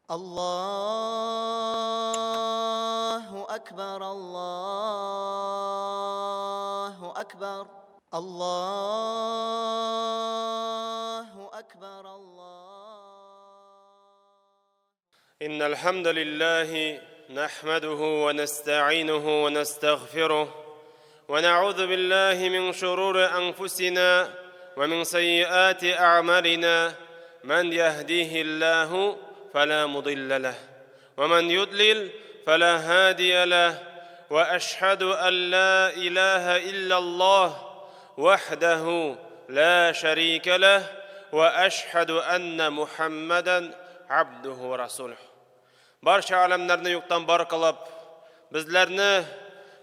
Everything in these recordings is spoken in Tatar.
Аллаһу әкбәр, Аллаһу әкбәр, Аллаһу әкбәр, Аллаһу. إن الحمد لله نحمده ونستعينه ونستغفره ونعوذ بالله من شرور أنفسنا ومن سيئات أعمالنا من يهديه الله فلا مضل له ومن يضلل فلا هادي له وأشهد أن لا إله إلا الله وحده لا شريك له وأشهد أن محمدا عبده ورسوله Барча аләмнәрне юктан бар кылып, безләрне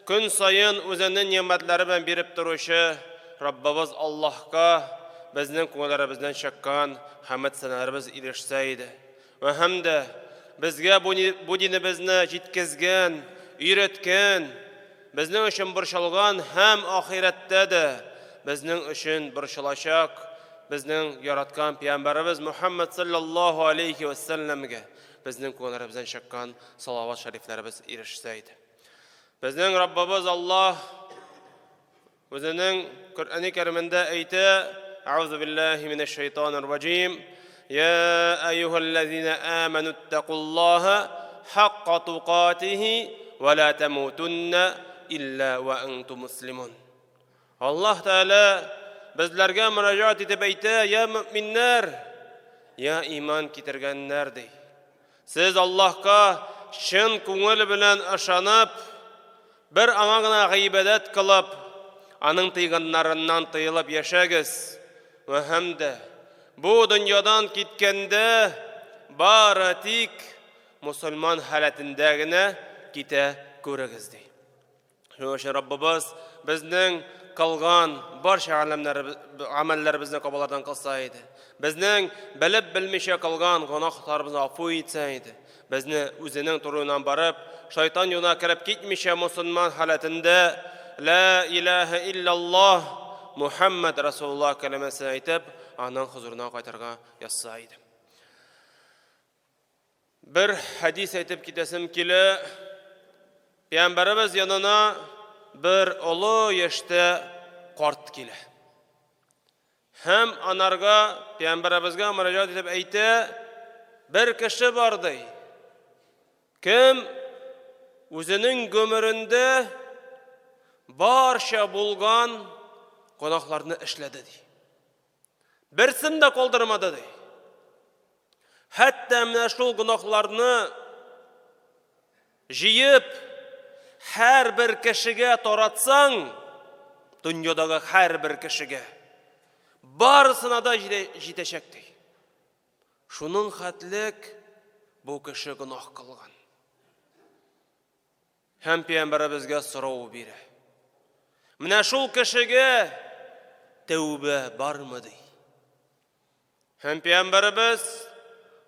көн саен үзенең нигъмәтләре белән биреп торучы Раббыбыз Аллаһка безнең күңелләребездән чыккан хәмд сәналәребез ирешсә иде. Вә һәм дә безгә бу, бу динебезне җиткезгән, өйрәткән, безнең өчен борчылган һәм ахирәттә дә безнең өчен борчылачак безнең яраткан пәйгамбәребез Мухаммад саллаллаһу алейхи ва сәлләмгә безнең күңелләребездән чыккан салават шәрифләребез ирешсә иде. Безнең Раббыбыз Аллаһ үзенең Коръәни Кәримендә әйтә: "Әгъузу биллаһи минәш шайтанир раҗим. Я әйюһәлләзина аману иттакуллаһа хакка тукатихи ва ла тамутунна илля ва антум муслимун." Аллаһ Тәгалә безләргә мөрәҗәгать итеп әйтә: "Я мөэминнәр, я иман китергәннәр", ди. Сез Аллаһка чын күңел белән ышанып, бер аңа гына гыйбадәт кылып, аның тыйганнарыннан тыелып яшәгез. Вә һәм дә бу дөньядан киткәндә бары тик мусульман халәтендә генә китә күрегез, ди. Шуның өчен Раббыбыз безнең кылган барча гамәлләребезне кабуллардан кылса иде. Безнең белеп белмичә кылган гөнаһларыбызны гафу итсә иде. Безне үзенең туры юлыннан барып, шайтан юлына кереп китмичә мусульман халәтендә Ла илаһа иллаллаһ Мухаммад Расулуллаһ кәлимәсен әйтеп, аның хозурына кайтырга язса иде. Бер хәдис әйтеп китәсем килә. Пәйгамбәребез янына бер олы яшьтә карт килә. Һәм анарга пәйгамбәребезгә мөрәҗәгать итеп әйтә, бер кеше бар ди. Кем үзенең гомерендә барча булган гөнаһларны эшләде ди. Берсен дә калдырмады ди. Хәтта менә шул гөнаһларны җыеп, һәрбер кешегә таратсаң, дөньядагы һәрбер кешегә, барысына да җитәчәк ди. Шуның хәтлек бу кеше гөнаһ кылган. Һәм пәйгамбәребезгә сорау бирә. Менә шул кешегә тәүбә бармы ди. Һәм пәйгамбәребез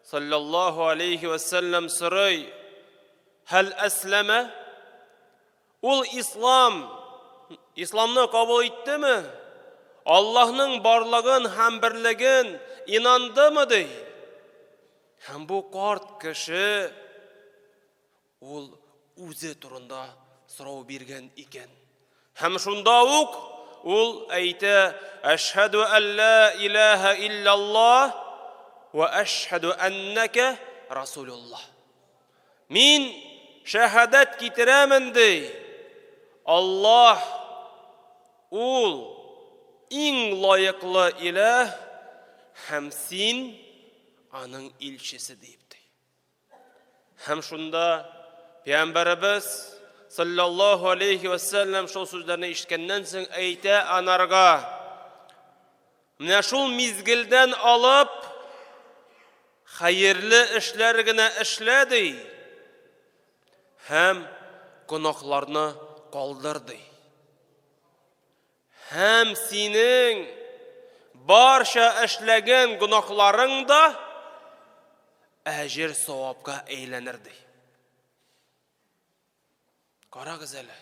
саллаллаһу алейхи ва саллям сорый: "Хәл әсләмә?" Ул ислам, исламны кабул иттеме? Аллаһның барлыгын һәм берлеген инандымы ди? Һәм бу карт кеше Ул үзе турында сорау биргән икән. Һәм шунда ук ул әйтә: "Әшһәду әллә илаһа илляллаһ ва әшһәду әннәкә расулуллаһ." Мин шәһадәт китерәмен ди. Аллаһ ул иң лаеклы илаһ һәм син аның илчесе дип ди. Һәм шунда Пәйгамбәребез саллаллаһу алейхи ва саллям шул сүзләрне ишеткәннән соң әйтә анарга: Менә шул мизгелдән алып хәерле эшләр генә эшлә ди һәм гөнаһларны калдыр ди. Һәм синең барча эшләгән гөнаһларың да әҗер савапка әйләнер ди. Карагыз әле.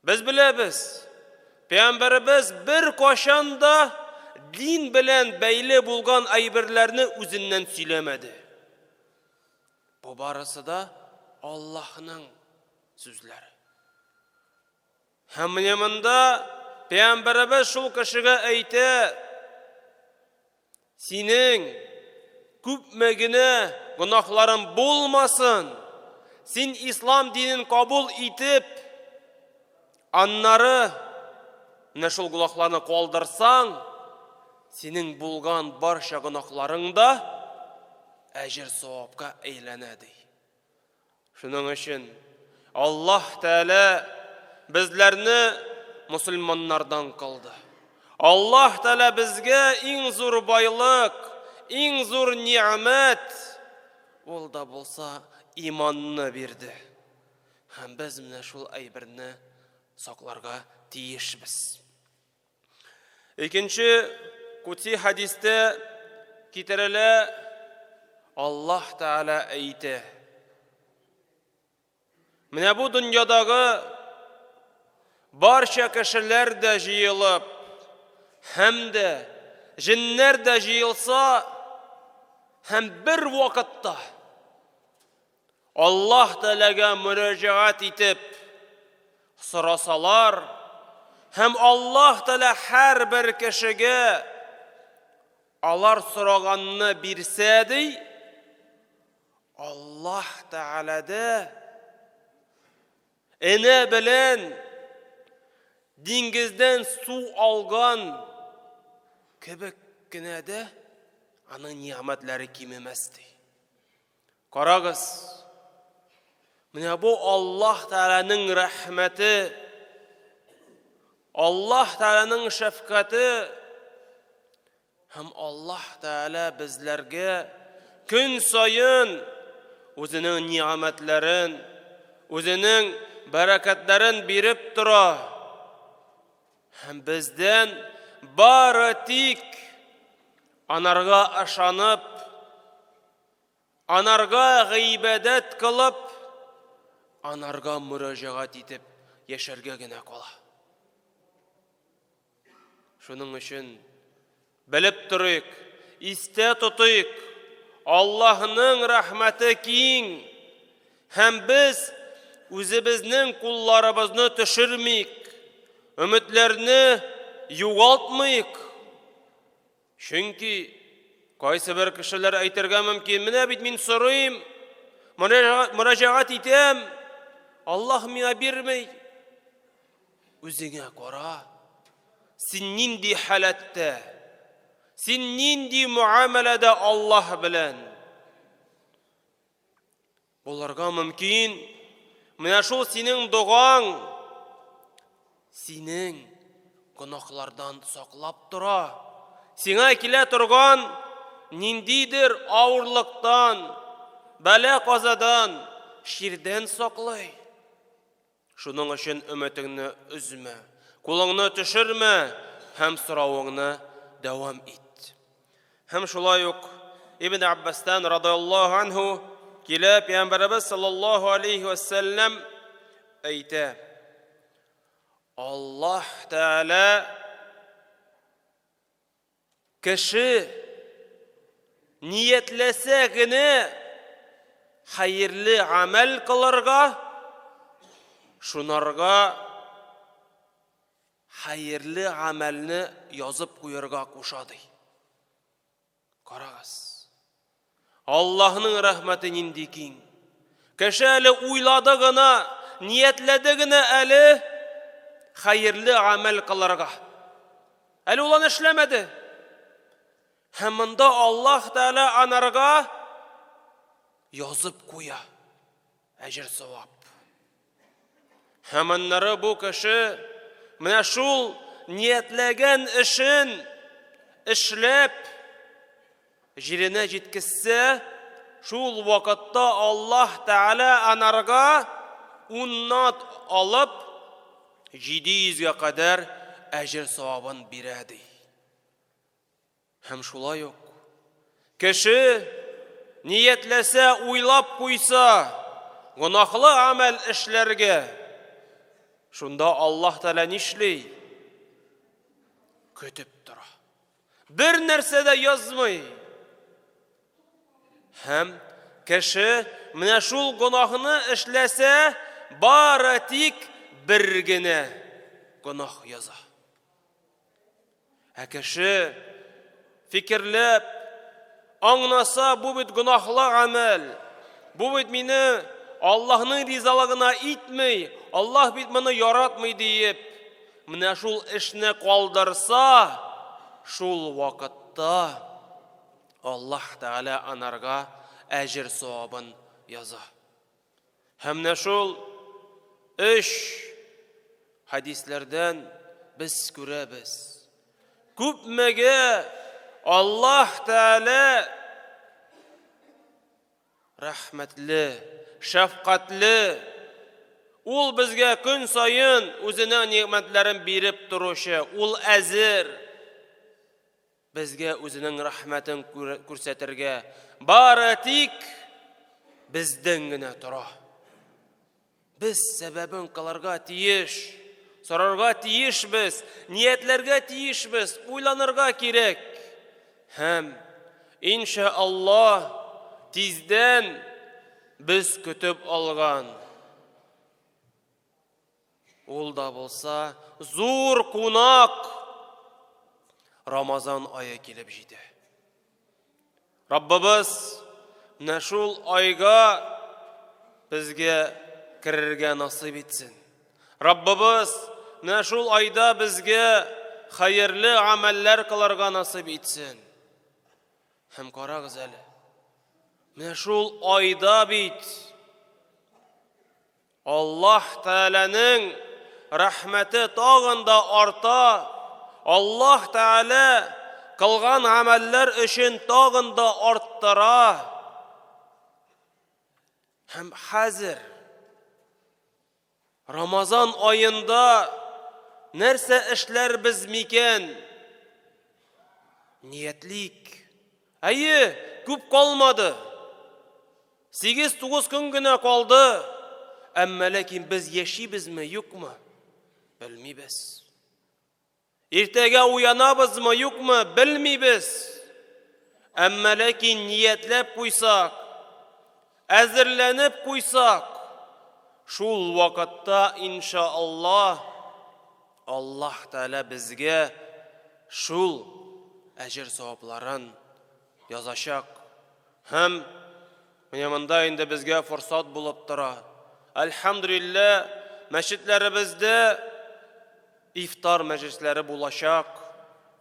Без беләбез, Пәйгамбәребез бер кашан да дин белән бәйле булган әйберләрне үзеннән сөйләмәде. Бу барысы да Аллаһның сүзләре. Һәм менә монда Пәйгамбәребез шул кешегә әйтә, синең күпме генә гөнаһларың булмасын, син ислам динен кабул итеп, аннары менә шул гөнаһларны калдырсаң, синең булган барча гөнаһларың да әҗер савапка әйләнә ди. Шуның өчен Аллаһ Тәгалә безләрне мусульманнардан кылды. Аллаһ Тәгалә безгә иң зур байлык, иң зур ни'мәт, ул да булса иманны бирде. Һәм без менә шул әйберне сакларга тиешбез. Икенче кутси хадистә китерелә, Аллаһ Тәгалә әйтә. Менә бу дөньядагы барча кешеләр дә җыелып, һәм дә җеннәр дә җыелса, һәм бер вакытта Аллаһ Тәгаләгә мөрәҗәгать итеп сорасалар һәм Аллаһ Тәгалә һәрбер кешегә алар сораганны бирсә ди, Аллаһ Тәгаләдә энә белән диңгездән су алган кебек кенә дә аның нигъмәтләре кимемәс ди. Карагыз, менә бу Аллаһ Тәгаләнең рәхмәте, Аллаһ Тәгаләнең шәфкате һәм Аллаһ Тәгалә безләргә көн саен үзенең нигъмәтләрен, үзенең бәрәкәтләрен биреп тора. Һәм бездән бары тик анарга ышанып, Анарга гыйбадәт кылып, анарга мөрәҗәгать итеп яшәргә генә кала. Шуның өчен белеп торыйк, истә тотыйк, Аллаһның рәхмәте киң, һәм без үзебезнең кулларыбызны төшермик, өметләрне югалтмыйк. Чөнки кайсы бер кешеләр әйтергә мөмкин, менә бит мин сорыйм, мөрәҗәгать итәм, Аллаһ миңа бирми. Үзеңә кара. Син нинди халәттә? Син нинди муамәләдә Аллаһ белән? Булырга мөмкин. Менә шул синең догаң синең гөнаһлардан саклап тора. Сиңа килә торган ниндидер авырлыктан, бәла-казадан, чирдән саклый. Шуның өчен өметеңне өзмә, кулыңны төшермә һәм соравыңны дәвам ит. Һәм шулай ук Ибн Аббастан радиаллаһу анһу килә, Пәйгамбәребез саллаллаһу алейхи ва сәлләм әйтә: Аллаһ Тәгалә Кеше ниятләсә генә хәерле гамәл кылырга, шунарга хәерле гамәлне язып куярга куша ди. Карагыз. Аллаһның рәхмәте нинди киң. Кеше әле уйлады гына, ниятләде генә әле хәерле гамәл кылырга. Әле ул аны эшләмәде. Һәм монда Аллаһ Тәгалә анарга язып куя әҗер савап. Һәм аннары бу кеше менә шул ниятләгән эшен эшләп җиренә җиткезсә, шул вакытта Аллаһ Тәгалә анарга уннан алып 700гә кадәр әҗер савабын бирә ди. Һәм шулай ук кеше ниятләсә, уйлап куйса, гөнаһлы гамәл эшләргә, шунда Аллаһ Тәгалә нишли? Көтеп тора. Бер нәрсә дә язмый. Һәм кеше менә шул гөнаһны эшләсә, бары тик бер генә гөнаһ яза. Ә кеше фикерләп, аңласа, бу бит гөнаһлы гамәл. Бу бит мине Аллаһның ризалыгына итми, Аллаһ бит моны яратмый диеп, менә шул эшне калдырса, шул вакытта Аллаһ Тәгалә анарга әҗер савабын яза. Һәм менә шул өч хәдисләрдән без күрәбез. Күпмегә Аллаһ Тәгалә рәхмәтле, шәфкатьле, ул безгә көн саен үзенең нигъмәтләрен биреп торучы, ул әзер. Безгә үзенең рәхмәтен күрсәтергә бары тик бездән генә тора. Без сәбәбен кылырга тиеш, сорарга тиешбез, ниятләргә тиешбез, уйланырга кирәк. Һәм инша Аллаһ тиздән без көтеп алган Ул да булса зур кунак Рамазан ае килеп җитә. Раббыбыз менә шул айга безгә керергә насыйп итсен. Раббыбыз менә шул айда безгә хәерле гамәлләр кылырга насыйп итсен. Һәм карагыз әле. Менә шул айда бит Аллаһ Тәгаләнең рәхмәте тагын да арта. Аллаһ Тәгалә кылган гамәлләр өчен тагын да арттыра. Һәм хәзер Рамазан аенда нәрсә эшләрбез микән? Ниятлик. Әйе, күп калмады. Сигез-тугыз көн генә калды. Әмма ләкин без яшибезме, юкмы? Белмибез. Иртәгә уянабызмы, юкмы? Белмибез. Әмма ләкин ниятләп куйсак, әзерләнеп куйсак, шул вакытта иншаллаһ Аллаһ Тәгалә безгә шул әҗер савапларын язачак. Һәм менә монда инде безгә форсат булып тора. Әлхәмдүлиллә, мәчетләребездә ифтар мәҗлесләре булачак.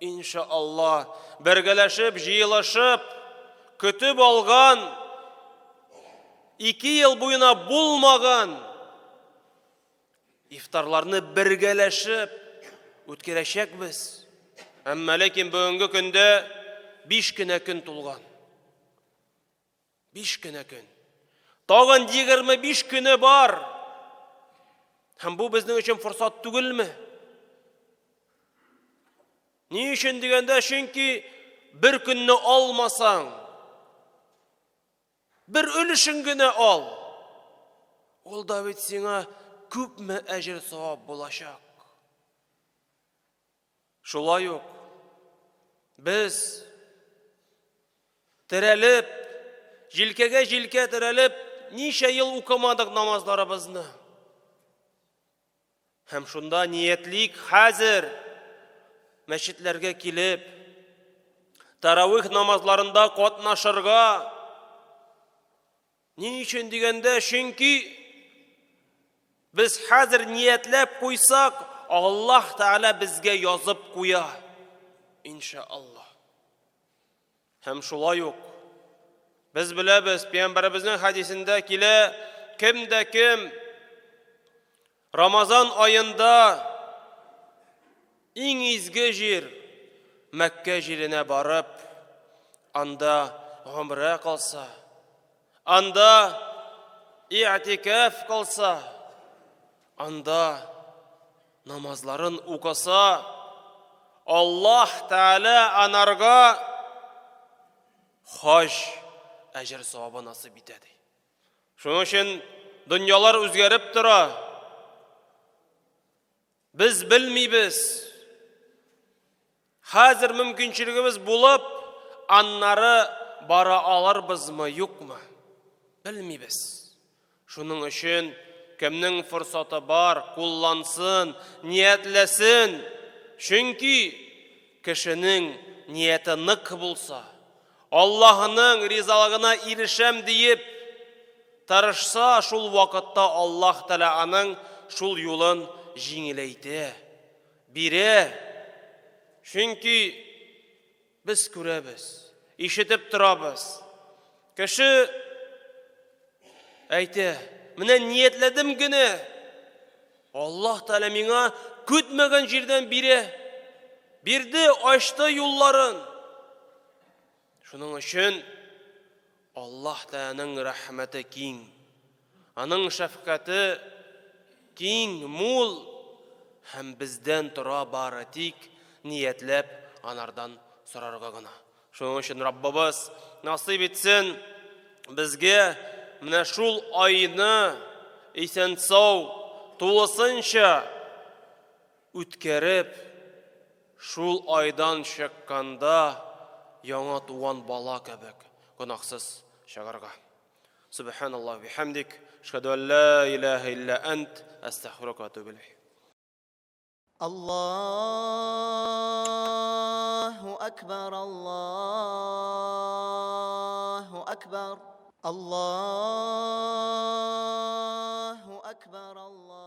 Иншалла, бергәләшеп, җыелышып, көтеп алган, 2 ел буена булмаган Ифтарларны бергәләшеп үткәрәчәкбез. Әмма ләкин бүгенге көндә 5 кенә көн тулган. 5 кенә көн. Тагын 25 көне бар. Һәм бу безнең өчен форсат түгелме? Ни өчен дигәндә, чөнки бер көнне алмасаң, Бер өлешен генә ал. Ул да бит сиңа күпме әҗер савап булачак. Шулай ук без терәлеп, җилкәгә җилкә терәлеп, ничә ел укымадык намазларыбызны. Һәм шунда ниятлик хәзер мәчетләргә килеп, таравих намазларында катнашырга. Ни өчен дигәндә, чөнки без хәзер ниятләп куйсак, Аллаһ Тәгалә безгә язып куя. Иншаллаһ. Һәм шулай ук без беләбез, пәйгамбәребезнең хәдисендә килә, кем дә кем Рамазан аенда иң изге җир Мәккә җиренә барып, анда гомрә кылса, анда и'тикаф кылса, анда намазларын укыса, Аллаһ Тәгалә анарга хаҗ әҗер савабы насыйп итә ди. Шуның өчен дөньялар үзгәреп тора. Без белмибез. Хәзер мөмкинчелегебез булып, аннары бара алырбызмы, юкмы? Белмибез. Шуның өчен кемнең форсаты бар, куллансын, ниятләсен. Чөнки кешенең нияте нык булса, Аллаһының ризалыгына ирешәм диеп тырышса, шул вакытта Аллаһ Тәгалә аның шул юлын җиңеләйтә, бирә. Чөнки без күрәбез, ишетеп торабыз. Кеше әйтә, менә ниятләдем генә. Аллаһ Тәгалә миңа көтмәгән җирдән бирә. Бирде, ачты юлларын. Шуның өчен Аллаһ Тәгаләнең рәхмәте киң. Аның шәфкате киң, мул һәм бездән тора бары тик ниятләп анардан сорарга гына. Шуның өчен Раббыбыз насыйп итсен безгә менә шул айны исән-сау тулысынча үткәреп, шул айдан чыкканда яңа туган бала кебек гөнаһсыз чыгарга. Субханаллах бихамдик, ашһаду ан ла илаһа илля ант, астагфирука ва атубу илейк. Аллаһу акбар, Аллаһу акбар, Аллаһу акбар, Аллаһу.